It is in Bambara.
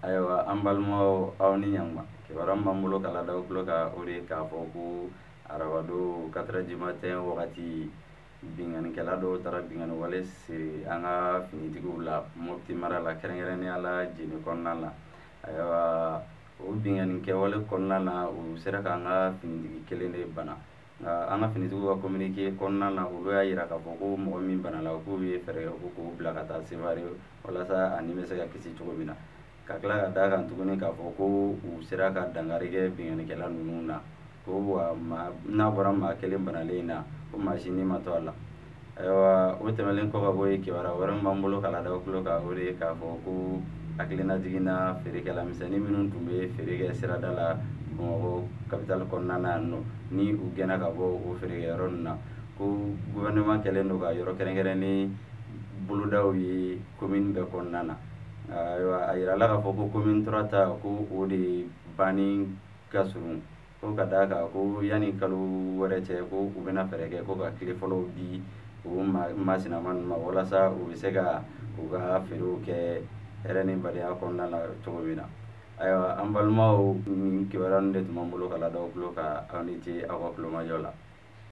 Ayiwa, an balimaw, aw ni ɲankuma. Kibaruya min b'an bolo k'a lada aw tulo kan, o de ye k'a fɔ ko arabadon 4 heures du matin wagati, binkannikɛla dɔw taara binkanni wale siri an ka finitigiw la Mopti mara la, kɛrɛnkɛrɛnnenya la Jeni kɔnɔna la. Ayiwa, o binkanni kɛwale kɔnɔna na, u sera k'an ka finitigi kelen de bana. Nka an ka finitigiw ka communiqué kɔnɔna na, olu y'a yira k'a fɔ ko mɔgɔ min banala, k'u ye fɛɛrɛ kɛ ko k'o bila ka taa Sevare walasa a ni bɛ se ka kisi cogo min na. Ka tila ka d'a kan tuguni k'a fɔ ko u sera ka dankari kɛ binkannikɛla ninnu na, ko wa n'a bɔra maa kelen banalen in na, ko maa si ni ma to a la. Ayiwa, o tɛmɛnen kɔ ka bɔ yen, kibaruya wɛrɛ min b'an bolo k'a lada aw tulo kan, o de ye k'a fɔ ko hakilina jiginna feerekɛla misɛnnin minnu tun bɛ feere kɛ sirada la Bamakɔ capitale kɔnɔna na yan nɔ, ni u gɛnna ka bɔ o feerekɛyɔrɔ ninnu na, ko gouvernement kɛlen don ka yɔrɔ kɛrɛnkɛrɛnnen bolodaw ye commune bɛɛ kɔnɔna na. Ayiwa, a yirala k'a fɔ ko commune 3 ta, ko o de banni ka surun, ko ka d'a kan ko yanni kalo wɛrɛ cɛ, ko u bɛna fɛɛrɛ kɛ ko ka tile fɔlɔw di o masinama ninnu ma, walasa u bɛ se ka u ka feerew kɛ hɛrɛ ni badenya kɔnɔna la cogo min na. Ayiwa, an balimaw, nin kibaruya ninnu de tun b'an bolo ka lada aw tulo kan. Aw ni ce aw ka tulomajɔ la.